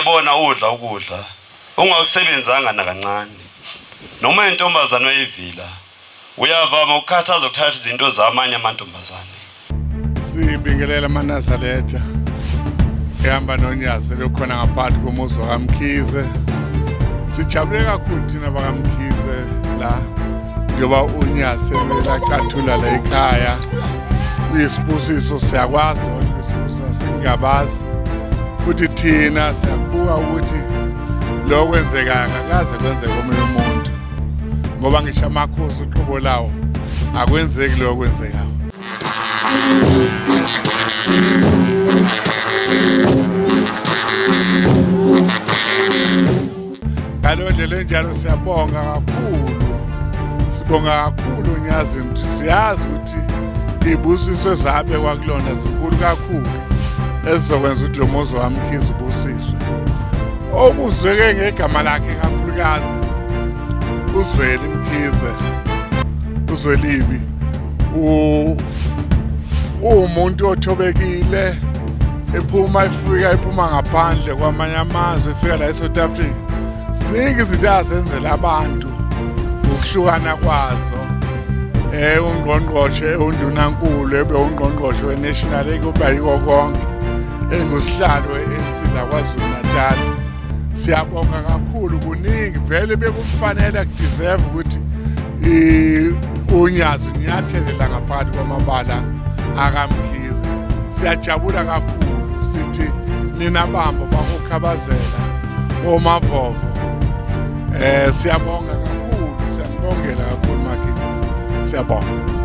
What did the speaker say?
Ungayibona udla ukudla ungakusebenzanga nakancane. Noma intombazane oyivila uyavama ukukhathaza ukuthatha izinto zamanye amantombazane. Sibingelela amaNazaretha ehamba nonyazi lokhona ngaphansi komuzi wakaMkhize. Sijabule kakhulu thina bakaMkhize la njengoba unyazi lacathula la ekhaya. Kuyisibusiso siyakwazi ukuthi isibusiso singabazi futhi thina siyakubuka ukuthi lokho kwenzekayo akakaze kwenzeke komunye umuntu ngoba ngisho amakhosi uqobo lawo akwenzeki lokho kwenzekayo. Ngaleyo ndlela enjalo siyabonga kakhulu, sibonga kakhulu uNyazini ukuthi siyazi ukuthi izibusiso ezabekwa kulona zinkulu kakhulu ezizokwenza ukuthi lo muzi waMkhize ubusiswe. Okuzweke ngegama lakhe kakhulukazi uZweli Mkhize, uZwelibi uwumuntu othobekile ephuma efika ephuma ngaphandle kwamanye amazwe efika la eSouth Africa ziningi izinto azenzela abantu ngokuhlukana kwazo eh ungqongqoshe undunankulu ebe ungqongqoshe weNational ekuba yiko konke engusihlalo we-ANC la KwaZulu Natal siyabonga kakhulu kuningi vele bekumfanele kudeserve ukuthi unyazi unyathelela ngaphakathi kwamabala akaMkhize siyajabula kakhulu sithi nina bambo bakukhabazela omavovo eh siyabonga kakhulu siyambongela kakhulu Makhize siyabonga.